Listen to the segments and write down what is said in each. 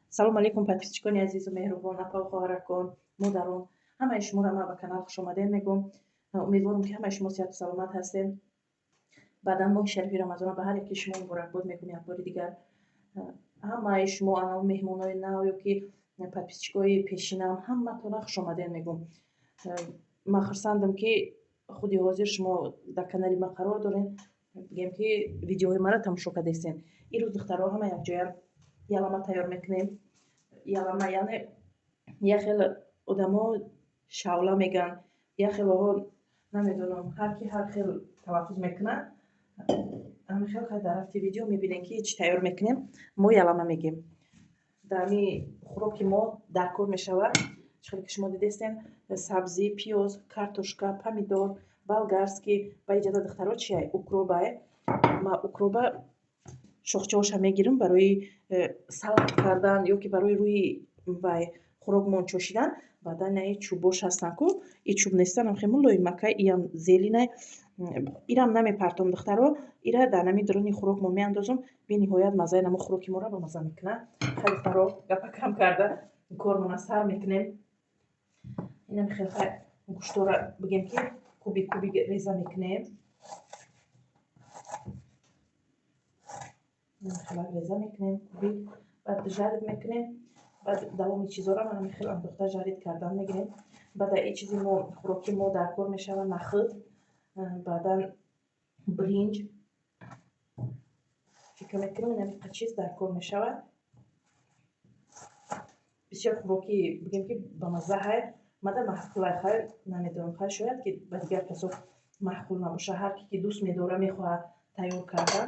Салом алейкум, подписчикони азизу меҳрубон, апаву хоҳаракон, модарон, ҳамаи шуморо ман ба канал хушомадед мегӯм. Умедворам, ки ҳамаи шумо сиҳату саломат ҳастед. Баъдан моҳи шарифи Рамазонро ба ҳар яки шумо муборакбод мегӯм. Як бори дигар ҳамаи шумо, анав меҳмонои нав ё ки подписчикои пешинам, ҳаматонро хушомадед мегӯм. Ман хурсандам, ки худи ҳозир шумо дар канали ман қарор доред, бигем, ки видеоҳои маро тамошо кардастед. Ирӯз, духтарҳо, ҳама якҷоя ялама тайёр мекунем. Ялама, яъне як хел одамо шавла мегӯянд, як хелоҳо, намедонам, ҳар ки ҳар хел талаффуз мекунад. Ҳамин хел дар рафти видео мебинем, ки чӣ тайёр мекунем. Мо ялама мегем. Дар ҳамин хӯроки мо дар кор мешавад, чӣ хеле ки шумо дидестен, сабзӣ, пиёз, картошка, помидор болгарский. Ба иҷада, духтаро, чия? Укробае. Ма укроба шохчаҳоша мегирам барои салат кардан ё ки барои рӯи вай хӯрокмон чошидан. Баъдан наи чӯбош ҳастанд ку, и чӯб нестан, хеле мулоимакай, иам зелинай, ирам намепартом, духтаро, ира дар нами дуруни хӯрокмон меандозам. Бениҳоят маззаи намо хӯроки моро ба мазза мекунад. Хай, духтаро, гапа кам карда, кормона сар мекунем. Инам хел хай гӯштора, бигем, ки кубик кубик реза мекунем, хелак реза мекунем кубик, баъд жарить мекунем. Баъд давоми чизора ман ҳамин хел андохта жарить кардан мегирем. Баъд ин чизи мо, хӯроки мо, дар кор мешавад нахӯд, баъдан бринҷ. Фикр мекунам, инамиқа чиз дар кор мешавад. Бисёр хӯроки, бигем, ки бамазза ҳай, мада маъқулай. Хай, намедонам, хай, шояд ки ба дигар касо маъқул набошад. Ҳар ки ки дӯст медора, мехоҳад тайёр кардан,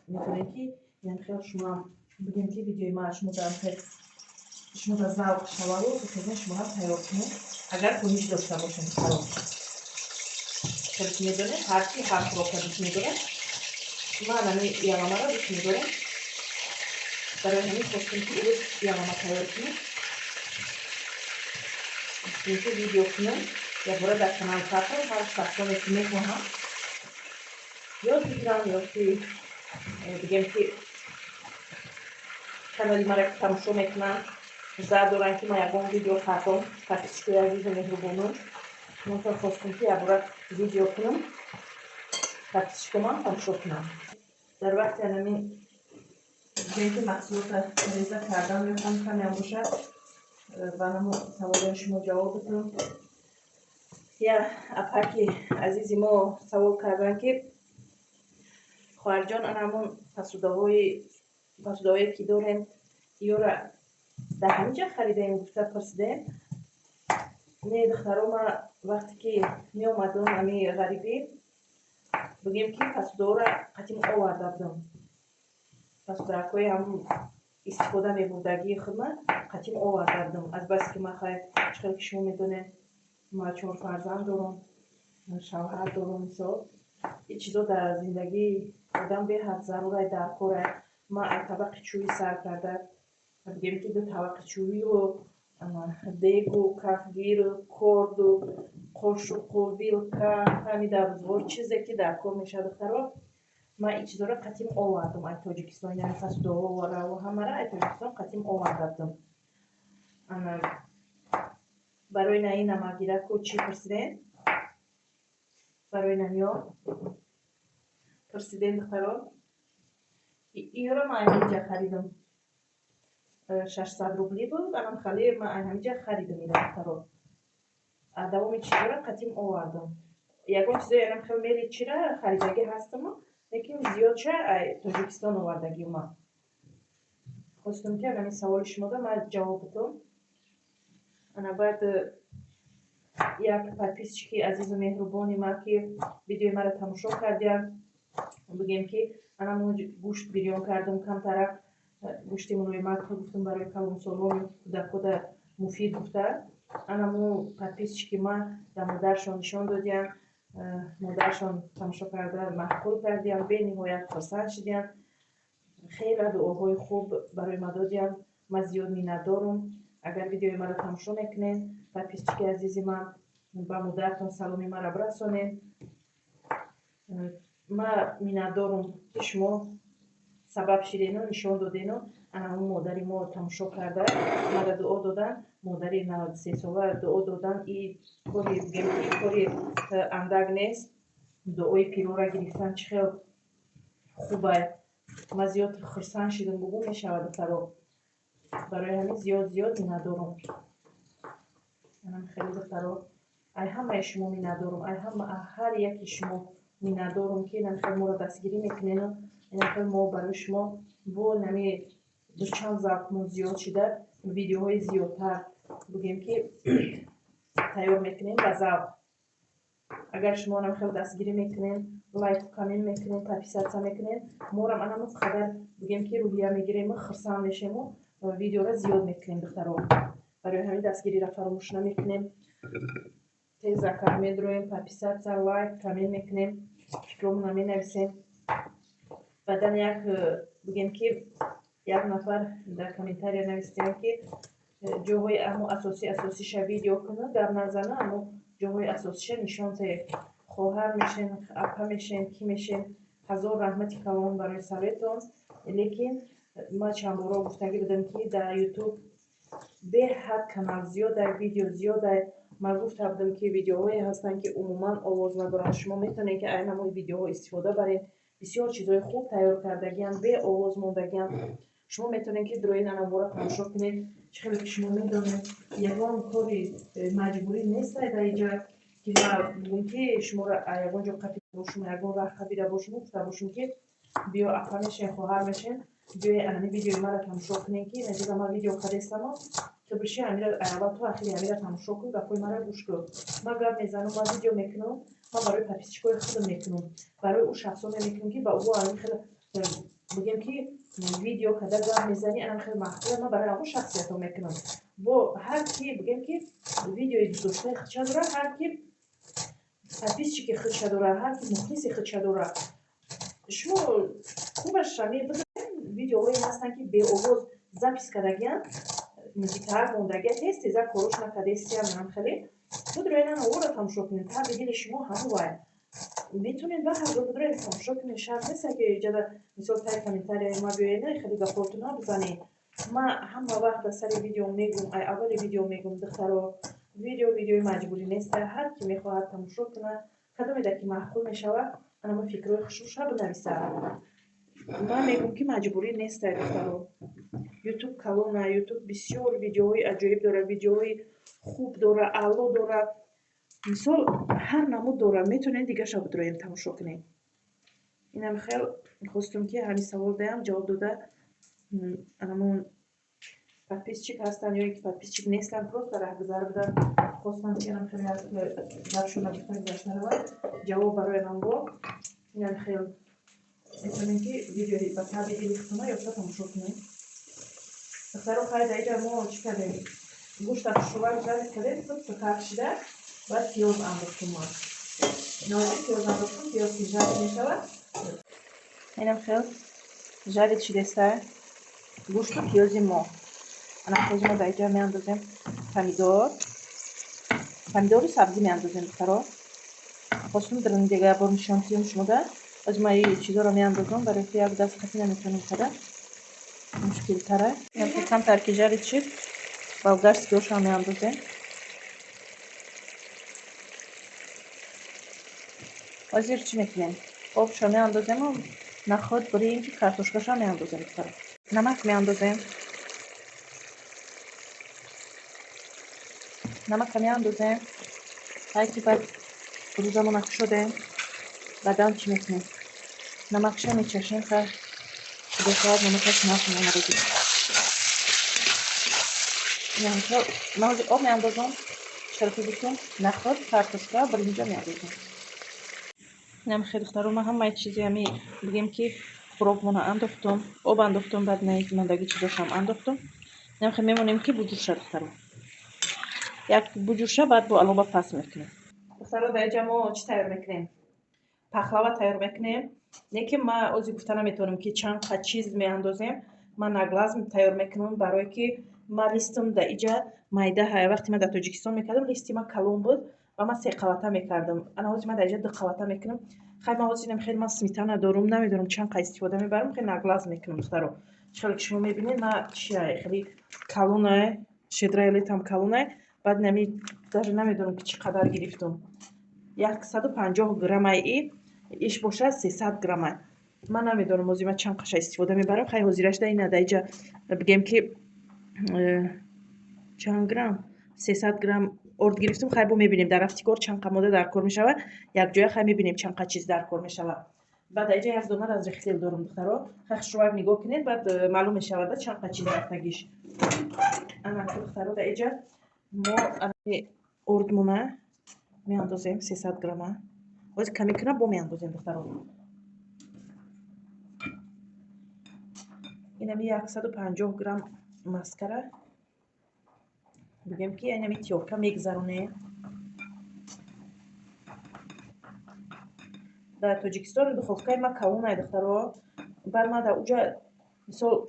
метавонед, ки инам хел шумоам, бигем, ки видеои ман шумо дар шумо дар завқ шаваду хезен, шумо ҳам тайёр кунед, агар хоҳиш дошта бошед. Духтаро, хеле ки медонед, ҳар ки ҳар хӯрока дӯст медорад. Ман ҳамин яламаро дӯст медорам, барои ҳамин хостем, ки имрӯз ялама тайёр кунем, ки видео кунем, якбора дар канал партам. Ҳар шахсоне ки мехоҳам ёд бигирам ё ки, бигем, ки канали маро тамошо мекунанд, зар доранд, ки ман ягон видео кардам. Подписчикои азизу меҳрубонон, ман хостем, ки якбора видео кунам, подписчикомам тамошо кунам. Дар вақти анамин, бигем, ки маҳсулота реза кардан, мехоҳам камеам бошад, ба намо саволои шумо ҷавоб бидиҳам. Я апаки азизи мо савол карданд, ки хоҳарҷон, ана ҳамон посудаҳое ки дорем, ёра дар ҳамин ҷа харидаем, гуфта пурсидем. Не, духтаро, ман вақте ки меомадам ами ғарибӣ, бигем, ки посудаҳоро қатим оварда будам. Посударакҳои ҳамун истифода мебурдагии худма қатим оварда будам. Азбаски ман, хай, чӣ хеле ки шумо медонед, ман чор фарзанд дорам, шавҳар дорам, мисол, ин чизо дар зиндагии одам беҳад зарурай, дар корай. Ман ай табақи чӯбӣ сар карда, бигем, ки ду табақи чӯбиву дегу кафгиру корду қошуқу вилка, ҳами дарвозғор, чизе ки дар кор мешавад, духтаро, ман ин чизоро қатим овардам ай Тоҷикистон, яъне посудаҳоро ҳамаро ай Тоҷикистон қатим оварда будам. Барои наи намакгираку чӣ пурсидем, барои намиё пурсидем, духтаро, иёро ман ай ҳаминҷа харидам, 600 рубли буд. Анам хали ман ай ҳаминҷа харидам ира, духтаро. Давоми чизоро қатим овардам. Ягон чизои анам хел мели чира харидагӣ ҳастаму, лекин зиёдша ай Тоҷикистон овардагӣ. Ман хостам, ки анами саволи шумода ман ҷавоб бидам. Ана баъд як подписчики азизу меҳрубони ман, ки видеои маро тамошо кардиянд, бигем, ки анамо гӯшт бирён кардам, камтарак гӯшти мулоимак, гуфтам, барои калонсолон, кӯдакода муфид гуфта. Анамо подписчики ман дар модаршон нишон додиянд, модаршон тамошо карда, маъқул кардиянд, бениҳоят хурсанд шудиянд, хеле дуоҳои хуб барои ма додиянд. Ман зиёд миннатдорум. Агар видеои маро тамошо мекунед, подписчики азизи ман, ба модаратон саломи маро бирасонед. Ман миннатдорум, ки шумо Сабаб шидену нишон додену ана ҳамун модари мо тамошо карда, мара дуо додан, модари 93 сола дуо додан. И кори, бигем ки, кори андак нест. Дуои пирора гирифтан чӣ хел хубай. Ман зиёд хурсанд шидам, бугӯ мешавад, духтаро. Барои ҳамин зиёд зиёд миннатдорум. Хеле, духтаро, ай ҳамаи шумо миннатдорум, ай ҳама, ҳар яки шумо миннатдорум, ки инамхел моро дастгирӣ мекунену инамхел мо барои шумо бо нами дучанд завқмон зиёд шида, видеоҳои зиёдтар, бигем ки, тайёр мекунем ба завқ. Агар шумо намхел дастгирӣ мекунем, лайку коммент мекунем, подписаться мекунем, морам анамо қадар, бигем ки, рӯҳия мегирему хурсанд мешему, видеоро зиёд мекунем, духтаро. Барои ҳамин дастгириро фаромӯш намекунем. Тезака медроем, подписаться, лайк, коммент мекунем, фикромона менависем. Баъдан як, бигем ки, як нафар дар комментария навистем, ки ҷоҳои амо асосӣ, асосиша видео куна, гап назана, аммо ҷоҳои асосиша нишон те. Хоҳар мешен, апа мешен, кӣ мешен, ҳазор раҳмати калон барои советон. Лекин ман чанд боро гуфтагӣ будам, ки дар Ютуб беҳад канал зиёдай, видео зиёдай. Ман гуфта будам, ки видеоҳое ҳастанд, ки умуман овоз надоранд. Шумо метавонед, ки ай намои видеоҳо истифода баред. Бисёр чизҳои хуб тайёр кардагиам, беовоз мондагиам. Шумо метавонед, ки дроин анамора тамошо кунед. Чӣ хеле ки шумо медонед, ягон кори маҷбурӣ нестай дар инҷа, ки ман бигӯм, ки шуморо ягон ҷо қапида бошум, ягон раҳ қапида бошум, гуфта бошум, ки биё, апа мешен, хоҳар мешен, биёи анами видеои маро тамошо кунед, ки наҷиба ман видео кардестамо, ту биши амира аввал то ахири амира тамошо кун, гапҳои маро гӯш кун. Ман гап мезанам, ман видео мекунам, ман барои подписчикои худам мекунам, барои ӯ шахсоне мекунам, ки ба ӯ ами хеле, бигем ки, видео када гап мезанӣ, анам хеле маъқула. Ман барои ҳамон шахсиятҳо мекунам. Бо ҳар ки, бигем ки, видеои дӯстдоштаи худша дорад, ҳар ки подписчики худша дорад, ҳар ки мухлиси худша дорад. Шумо хубаш ами видеоҳое ҳастанд, ки беовоз запись кардагианд, музикаак мондагия, тез теза корош накардестиям, нам хеле будроена ора тамошо кунед. Таби дили шумо ҳамон вай метавонед ба ҳазор будроен тамошо кунед. Шарт нест, ки иҷода, мисол, таи комментарияи ма биёед, хеле гапотуна бизанед. Ман ҳама вақт дар сари видео мегӯм, ай аввали видео мегӯм: духтаро, видео видеои маҷбурӣ нест. Ҳар ки мехоҳад, тамошо кунад. Кадомеда ки маъқул мешавад, анама фикрҳои хушрӯша бинависад. Ман мегӯм, ки маҷбурӣ нестай, духтаро. Ютуб калона, Ютуб бисёр видеоҳои аҷоиб дорад, видеоҳои хуб дорад, аъло дорад, мисол, ҳар намуд дорад. Метавонед дигаша бидроем, тамошо кунед. Инам хел хостум, ки ҳамин савол даям ҷавоб дода. Анамон подписчик ҳастанд ё ки подписчик нестанд, просто раҳгузар буданд, хостанд, ки анам хеле гапшона гуфта гузашта равад. Ҷавоб барои анамбо инам хел метавонем, ки видеои ба таби дили худтона ёфта тамошо кунем. Духтаро, хайр, дар иҷа мо чӣ кардем? Гӯшта хушрӯвак жарить кардем, супсукак шида, баъд пиёз андохтум. Ман нози пиёз андохтум. Пиёз ки жарить мешавад, инам хел жарить шидеста гӯшту пиёзи мо. Ана ҳозир мо дар иҷа меандозем помидор, помидору сабзӣ меандозем. Духтаро, хостум дар дига бор нишон диҳам шумода. Ҳозир ман ин чизоро меандозам, барои ки як даст қатӣ наметавонем када, мушкилтара. Камтар ки жарить шид, болгарскиҳошам меандозем. Ҳозир чӣ мекунем? Обшо меандозему наход, биринҷи, картошкаша меандозем. Духтаро, намак меандозем. Намака меандозем. Ҳай ки баъд рӯзамона кушодем, баъдан чӣ мекунем? Намакша мечашем. Хайр, худо хоҳад, намакаш нахоҳад. Ман ҳозир об меандозам, чаро гуфтум, наход, картошка, биринҷа меандозам. Инам хел, духтаро, ман ҳамаи чизи ҳами, бигем ки, хӯрокмона андохтум, об андохтум, баъд мондаги чизошам андохтум. Инам хел мемонем, ки буҷӯша, духтаро, як буҷӯша, баъд бо алоба пас мекунем. Духтаро, дар инҷа мо чӣ тайёр мекунем? Пахлава тайёр мекунем. Не ки ман ози гуфта наметавонам, ки чанд қад чиз меандозем. Ман на глаз тайёр мекунам, барое ки ман листам дар иҷа майда. Вақте ман дар Тоҷикистон мекардам, листи ман калон буд. Ва ман се қавата мекардам. Ана ҳозир ман дар инҷа ду қавата мекунам. Хай, ман ҳозир хеле ман сметана дорум, намедонам чанд қа истифода мебарам, хеле на глаз мекунам, духтаро. Чӣ хеле ки шумо мебинед, ман чия хеле калонае, Щедрое лето ам калонае. Баъд нами даже намедонам, ки чӣ қадар гирифтум. 150 граммай, и иш бошад 300 граммай. Ман намедонам, ҳозир ман чанд қаша истифода мебарам. Хай, ҳозирашда ина дар инҷа бигем, ки чанд грамм, 300 грамм орд гирифтум. Хай, бо мебинем дар рафти кор чанд қа мода дар кор мешавад. Якҷоя хай мебинем, чанд қа чиз дар кор мешавад. Баъд инҷа як дона разрыхлитель дорум, духтаро. Хай, хушрӯяк нигоҳ кунед, баъд маълум мешавад, чанд қа чиз рафтагиш. Ана, духтаро, дар инҷа мо ордмона меандозем, 300 грамма. Ҳозир каме кунам, бо меандозем, духтаро. Инами 150 грамм маскара, бигем, ки инами тёрка мегзаронем. Дар Тоҷикистон духовкаи ма калонай, духтаро. Баъд ман дар уҷа, мисол,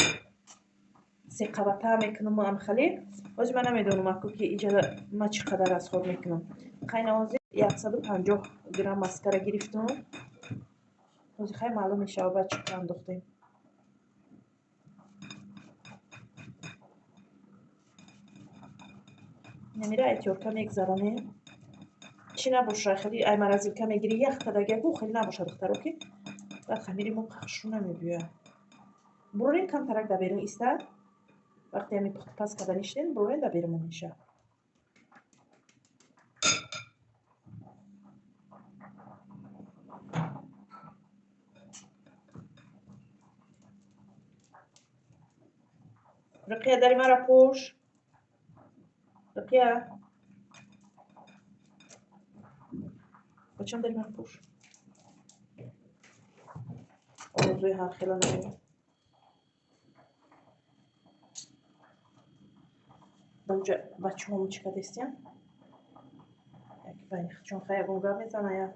сеқавата мекунам амхале. Ҳозир ман намедонам аку, ки инҷа ман чӣ қадар расход мекунам. Хайна, ҳозир 150 грамм маскара гирифтум. Ҳозир хай маълум мешавад, баъд чӣ қадар андохтем. Инамира ай тёрка мегзаронем. Чӣ набоша, хеле ай морозилка мегирӣ, ях кардагиаку, хеле набоша, духтаро, ки баъд хамири мо қахшу намебиёяд. Бурорем, камтарак дар берун истад. Вақте ҳами пухтупаз карда нишинем, бурорем, дар берунмон мешавад. Руқия, дари маро пӯш. Руқия, бачам, дари маро пӯш. Орзуи ҳархела намеояд. Даунҷа бачаҳомо чӣ кардестиян? Яки байни чун хай ягон гап мезана, я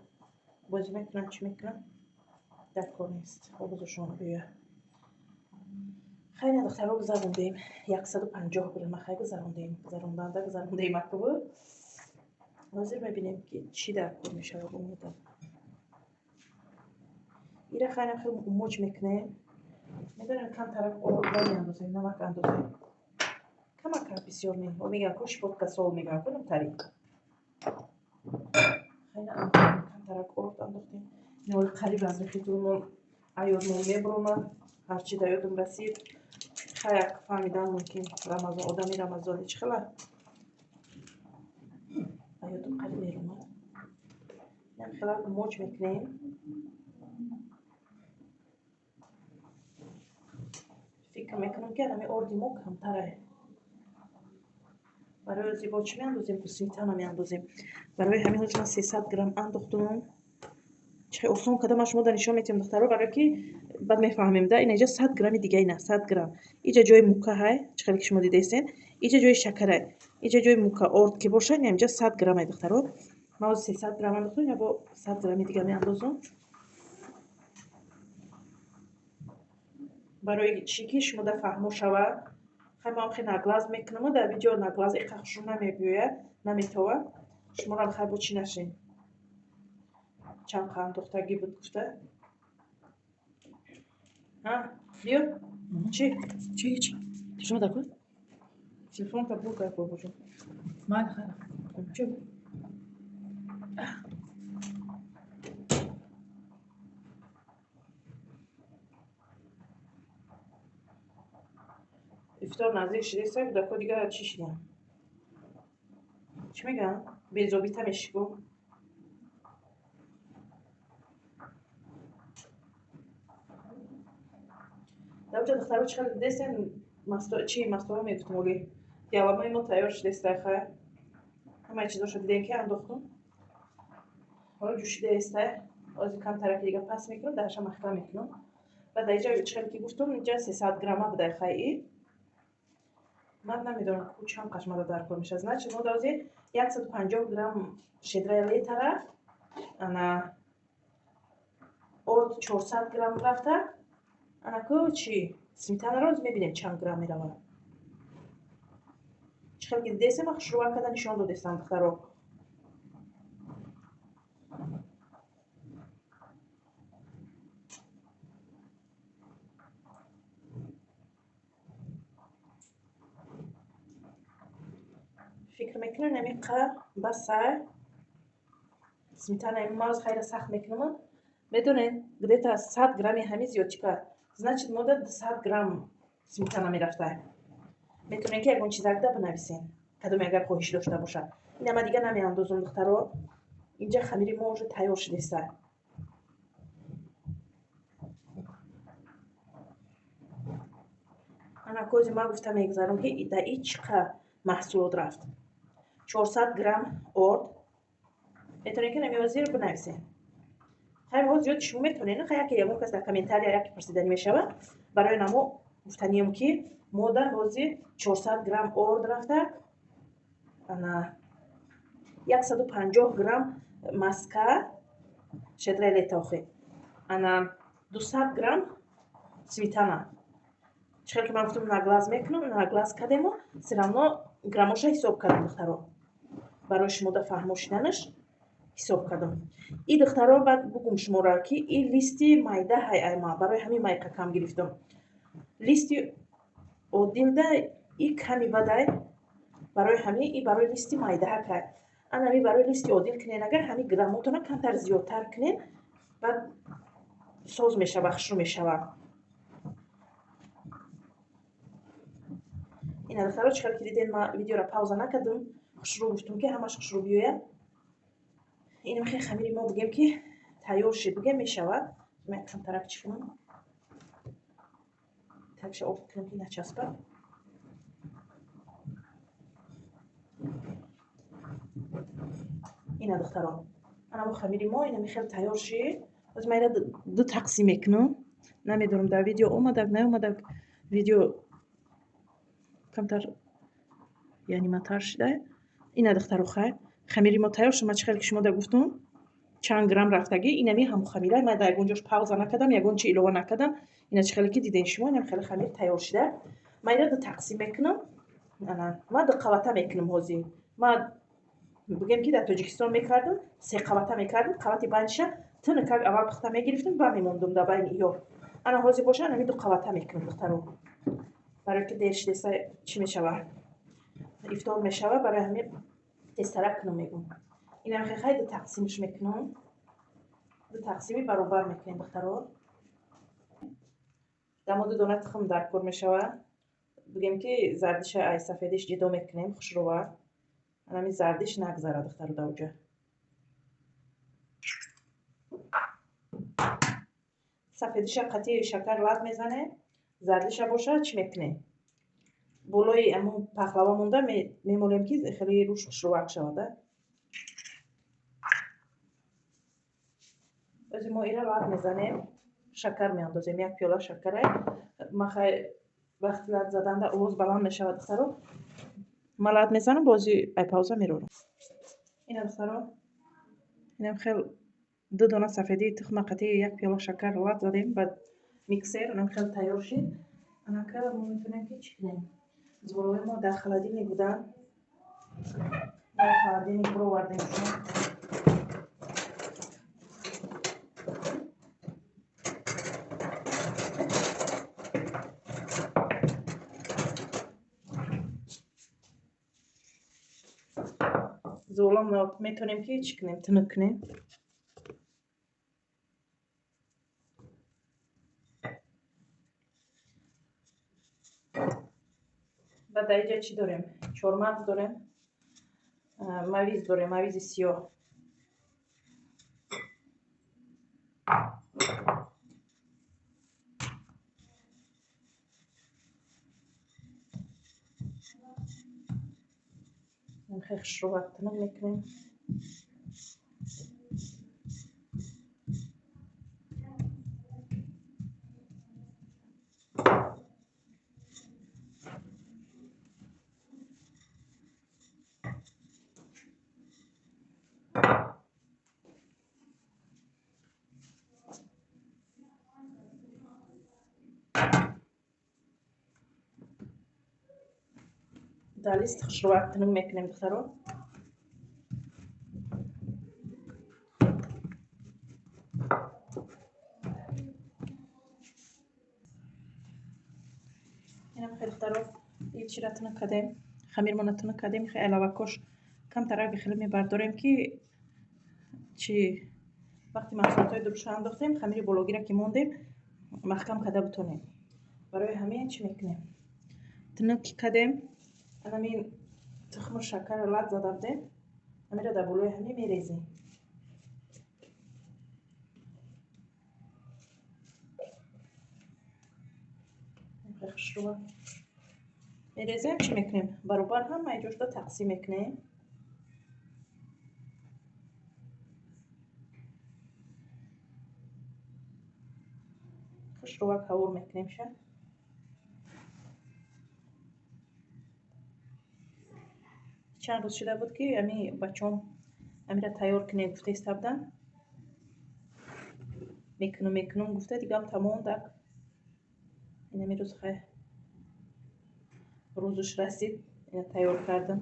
бозӣ мекунанд, чӣ мекунанд, дар кор нест, овозашон биёяд. Хайна, духтаро, гузарондем 150 грамма. Хай, гузарондем, гузаронданда гузарондем акубу. Ҳозир мебинем, ки чӣ дар кор мешавад. Омода ира хайна хел муч мекунем. Медонем, камтарак орда меандозем, намак андозем камака, бисёр не. Мегӯян ку, щепотка сол мегӯян ку, намтари. Хайна, камтарак орд андохтем. Ҳоли қариб разрыхлителмон аёдмон мебуромад. Ҳарчи дар ёдам расид, хаяк фаҳмидан мумкин. Рамазон, одами рамазони чӣ хела аёдам қариб меромад. Инам хела муч мекунем. Фикр мекунам, ки анами орди мо камтарае. Барои ози бо чӣ меандозем? Ку сметана меандозем. Барои ҳамин ҳозир ман 300 грамм андохтум. Чӣ осон карда ман шумо дар нишон метиҳам, духтаро, барое ки баъд мефаҳмем да. Ина иҷа 100 грамми дига, ина 100 грамм. Иҷа ҷои мука ҳай, чӣ хеле ки шумо дидаистен. Иҷа ҷои шакарай, иҷа ҷои мука. Орд ки бошад, ина инҷа 100 граммай, духтаро. Ман ҳозир 300 грамм андохтум, ина бо 100 грамми дига меандозам. Барои чӣ ки шумо да фаҳмо шавад. Хай, ман хеле на глаз мекунаму дар видео на глаз иқа хушрӯ намебиёяд, наметовад. Шуморам хай бо чӣ нашин, чанд қа андохтагӣ буд гуфта. Биё, чӣ? Чӣ, чӣ? Шумо дар кор? Телефонта бугай, бобоҷон. Майли, хайр. Чӣ? Ифтор наздик шидеста, кӯдако дигар чӣ шидан? Чӣ мегӯянд? Безобита мешӣ ку. Дар духтаро, чӣ хеле дидестен, чи мастова мегуфтум, оли яламаи мо тайёр шудеста. Хай, ҳамаи чизошо дидем, ки андохтум. Ҳоло ҷӯшидаеста. Ҳозир камтараки дига пас мекунам, дараша маҳкам мекунам. Баъд дар инҷа, чӣ хеле ки гуфтум, инҷа 300 грамма будай. Хай, ман намедонам, ку чанд қашмада дар кор мешавад. Значит, мо дар 150 грамм Щедрое лето рафт, ана орд 400 грамм рафта, ана ку чи сметанаро мебинем, чанд грамм меравад. Чӣ хеле ки дидесем, ман хушрӯва карда нишон додестам, духтаро. Фикр мекунам намиқа баса. Сметана маз хайра сахт мекунам. Медонед, где-то 100 грамми ҳами зиёд чӣ кард? Значит, мода 200 грамм сметана мерафта. Метавонед ки ягон чизак да бинависен. Кадоме агар хоҳиш дошта бошад. Ина ма дига намеандозам, духтаро. Инҷа хамири мо уже тайёр шудеста. Ана кози ма гуфта мегузарам, ки да и чӣ қа маҳсулот рафт. 400 грамм орд. Метавонед ки намеозир бинависен. Хай ҳо зиёд шумо метавонед, хай яке ягон кас дар комментария яке пурсиданӣ мешавад. Барои намо гуфтанием, ки мода ҳозир 400 грамм орд рафта, ана 150 грамм маска щедрое лето охи, ана 200 грамм сметана. Чӣ хел ки ман гуфтам, на глаз мекунам, на глаз кардему, всё равно граммоша ҳисоб кардам, духтаро. Барои шумо да фаҳмо шуданаш ҳисоб кардам. И духтаро, баъд бугум шуморо, ки и листи майда ҳай айма, барои ҳамин майқа кам гирифтам. Листи одилда и ками бадай, барои ҳамин и барои листи майдаҳа кай. Анами барои листи одил кунен, агар ҳамин граммотона камтар зиёдтар кунен, баъд соз мешава, хушрӯ мешава. Ина духтаро, чӣ хел ки диден, ма видеоро пауза накардам, хушрӯ гуфтум, ки ҳамаш хушрӯ биёяд. Инам хеле хамири мо бигем, ки тайёр шид, бигем мешавад. Ман камтарак чӣ кунам? Такша об кунам, ки начаспад. Ина духтаро, анамо хамири мо инами хеле тайёр шид. Боз ман ира ду тақсим мекунам. Намедонам, дар видео омадак, наомадак, видео камтар яъниматар шуда. Ина духтаро, хай хамири мо тайёр шуд. Ман чӣ хеле ки шумо да гуфтум, чанд грамм рафтагӣ, инами ҳамон хамира. Ман дар ягон ҷош пауза накардам, ягон чи илова накардам. Ина чӣ хеле ки дидем шумо, инам хеле хамир тайёр шуда. Ман ира ду тақсим мекунам. Ана ман ду қавата мекунам ҳозир. Ман бигем, ки дар Тоҷикистон мекардам, се қавата мекардам, қавати байниша тинакак аввал пухта мегирифтам, ба мемондум дар байни иё. Ана ҳозир боша, анами ду қавата мекунам, духтаро. Барои ки дер шудеса чӣ мешава? Ифтор мешава, барои ҳамин тезтарак кунам мегӯм. Инам хай ду тақсимш мекунам. Ду тақсими баробар мекунем, духтаро. Дамо ду дона тухм дар кор мешава. Бигем, ки зардиша ай сафедиш ҷидо мекунем, хушрӯва. Анами зардиш нагзара, духтаро, дар уҷа. Сафедиша қатъи шакар лат мезанем, зардиша боша чӣ мекунем? Болои амон пахлава монда мемолем, ки хеле рӯш хушрӯвак шавад. Ози мо ира лат мезанем, шакар меандозем, як пиёла шакара. Ма хай вақти лат заданда овоз баланд мешавад, духтаро. Ма лат мезанам, бози ай пауза мерорам. Ина духтаро, инам хел ду дона сафедии тухма қатъи як пиёла шакар лат задем ба миксер, инам хел тайёр шид. Анака мо метавонем, ки чӣ кунем? Зуволҳои мо дар холодильник буданд. Дар холодильник бировардемшон. Зуволам метавонем, ки чӣ кунем? Тунук кунем. Баъд дар инҷа чӣ дорем? Чормағз дорем, мавиз дорем, мавизи сиёҳ. Хеле хушрӯвак тунук мекунем. Дар лист хушрӯвак тунук мекунем, духтаро. Инам хеле, духтаро, чира тунук кардем. Хамирмона тунук кардем, хеле алавакош камтараги хеле мебардорем, ки чи вақти маҳсулотҳои дуруша андохтем, хамири бологиро ки мондем, маҳкам карда бутонем. Барои ҳамин чӣ мекунем? Тунук кардем, анамин тухму шакарро лат зада будем, ҳаминро дар болои ҳамин мерезем. Хушрӯ мерезем, чӣ мекунем? Баробар ҳамаи ҷошда тақсим мекунем. Хушрӯак ҳавор мекунем ша. Чанд рӯз шуда буд, ки ами бачом амира тайёр кунем гуфта иста буданд. Мекунум, мекунум гуфта, дигам тамом дак. Инами рӯз хай рӯзуш расид, ина тайёр кардам.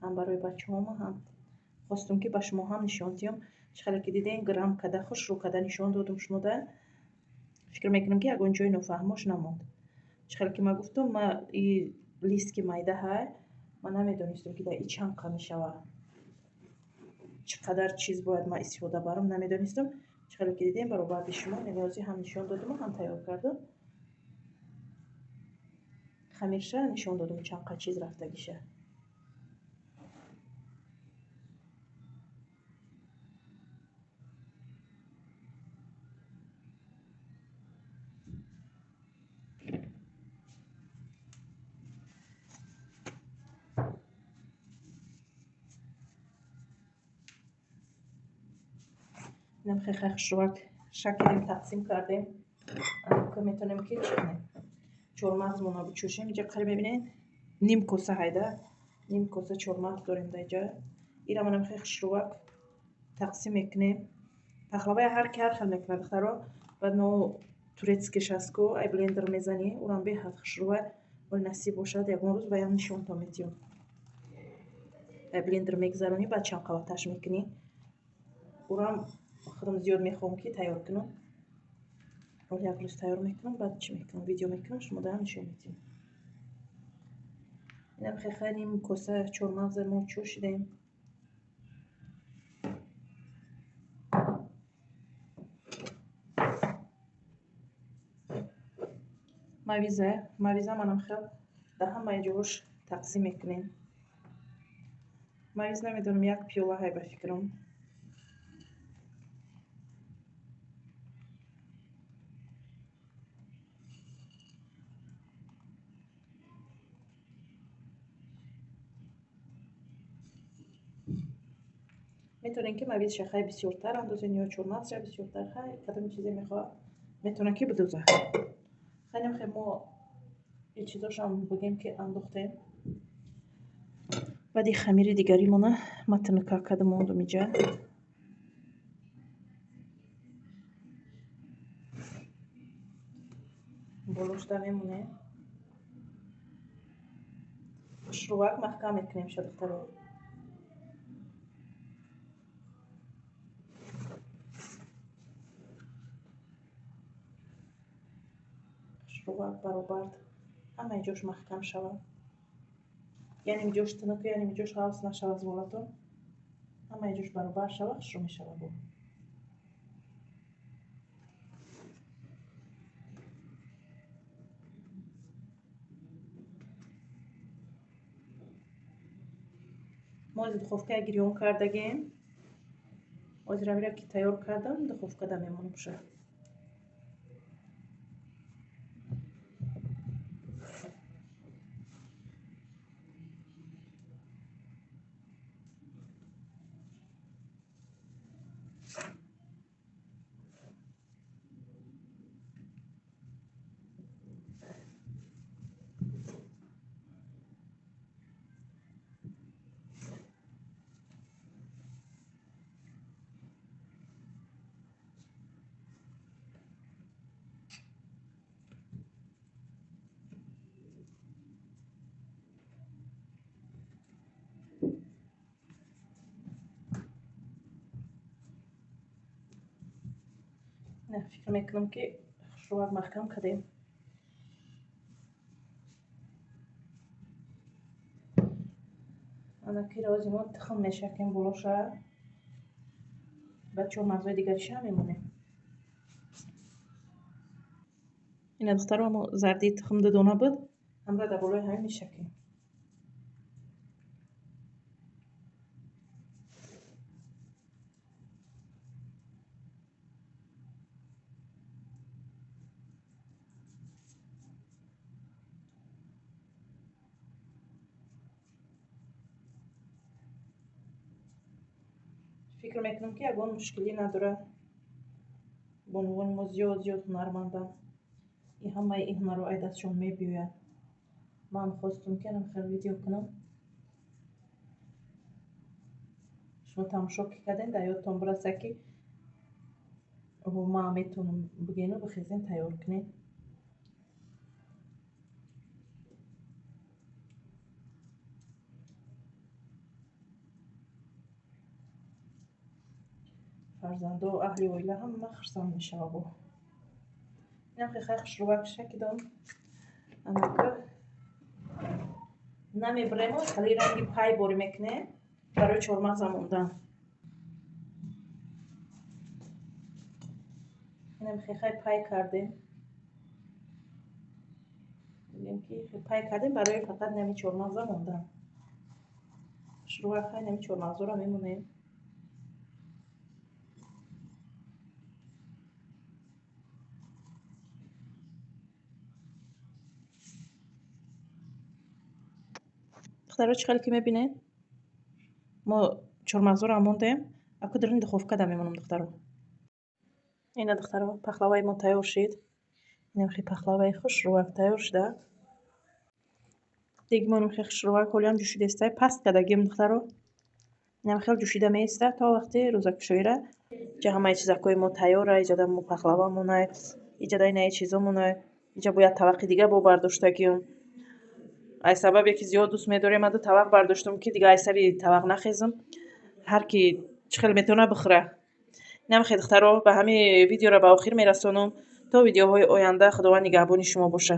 Ҳам барои бачаҳома, ҳам хостум, ки ба шумо ҳам нишон диҳам. Чӣ хеле ки дидем, грамм када, хушрӯ када нишон додум шумода. Фикр мекунам, ки ягон ҷои нофаҳмош намонд. Чӣ хеле ки ман гуфтум, ма и лист ки майда ҳай, ман намедонистам, ки дар и чанд қа мешавад. Чӣ қадар чиз бояд ман истифода барам, намедонистам. Чӣ хеле ки дидем, баробарди шумо ниёзи ҳам нишон додуму ҳам тайёр кардум. Хамирша нишон додум, чанд қа чиз рафтагиша. Инам хеле хушрӯак шакелем тақсим кардем. Ка метавонем, ки чӣ кунем? Чормағзмонро бичӯшем. Инҷа қариб мебинед, ним коса ҳайда, ним коса чормағз дорем дар инҷа. Ира манам хеле хушрӯак тақсим мекунем. Пахлавая ҳар ки ҳар хел мекунад, духтаро. Баъд но турецкиш аст ку, ай блендер мезанӣ, урам беҳад хушрӯа. Вале насиб бошад, ягон рӯз ваям нишонтон метиҳам. Ай блендер мегзаронӣ, баъд чанд қаваташ мекунӣ. Урам худам зиёд мехоҳам, ки тайёр кунам. Ҳол як рӯз тайёр мекунам, баъд чӣ мекунам? Видео мекунам, шумо даам нишон медиҳам. Инам хеле ним коса чормағза мо чӯшидем. Мавиза, мавиза манам хел дар ҳамаи ҷош тақсим мекунем. Мавиз намедонам, як пиёла ҳай ба фикрам. Метавонем, ки мавиз шахай бисёртар андозем ё чормағзша бисёртар, хай кадом чизе мехоҳад, метавонад, ки бидозад. Хайнам хе мо ин чизошам бигем, ки андохтем. Баъди хамири дигаримона ма тунука карда мондум иҷа. Болошда мемонем. Хушрӯак маҳкам мекунем ша, духтаро. Хушрӯак баробар ҳамаи ҷош маҳкам шавад. Яним ҷош тунук, яним ҷош ғафс нашавад золатон. Ҳамаи ҷош баробар шавад, хушрӯ мешавад бо. Мо аз духовка гирён кардагем. Ҳозир амира ки тайёр кардам, духовкада мемонам ша. Фикр мекунам, ки хушрӯак маҳкам кардем. Ана ки рози мо тухм мешакем болоша, баъд чормағзои дигариша мемонем. Ина, духтаро, ҳамо зардии тухм дудона буд, ҳамра дар болои ҳамин мешакем. Фикр мекунам, ки ягон мушкилӣ надорад. Бонувони мо зиёд зиёд ҳунарманданд, и ҳамаи ин ҳунарро ай дастшон мебиёяд. Ман хостум, ки анам хел видео кунам. Шумо тамошо ки кардем, дар ёдтон бираса, ки ман метавонам, бигену бихезен, тайёр кунем. Фарзандо, аҳли оила ҳама хурсанд мешава. Бо инам хеле хушрӯвак шакидам. Анака намебирему, хеле ранги пай борӣ мекунем барои чормағза мондан. Инам хехай пай кардем, мегӯем ки пай кардем барои фақат нами чормағза мондан. Хушрӯвак хай нами чормағзоро мемонем. Духтаро, чӣ хеле ки мебинед, мо чормағзоро мондем, аку даруни духовкада мемонам, духтаро. Ина, духтаро, пахлаваи мо тайёр шид. Инам хе пахлаваи хушрӯвак тайёр шуда. Деги монам хе хушрӯвак ҳолиам ҷӯшидаистай, паст кардагим, духтаро. Инам хел ҷӯшида меиста то вақти рӯзакушоира. Иҷа ҳамаи чизакҳои мо тайёра, иҷада мо пахлава монай, иҷада инаи чизо монай, иҷа бояд тавақи дига бо бардоштагиюм. Ай сабабе ки зиёд дӯст медорем, ма ду тавақ бардоштум, ки дига ай сари тавақ нахезам. Ҳар ки чӣ хел метавона бихӯра. Инам хе, духтаро, ба ҳамин видеоро ба охир мерасонам. То видеоҳои оянда Худованд нигаҳбони шумо бошад.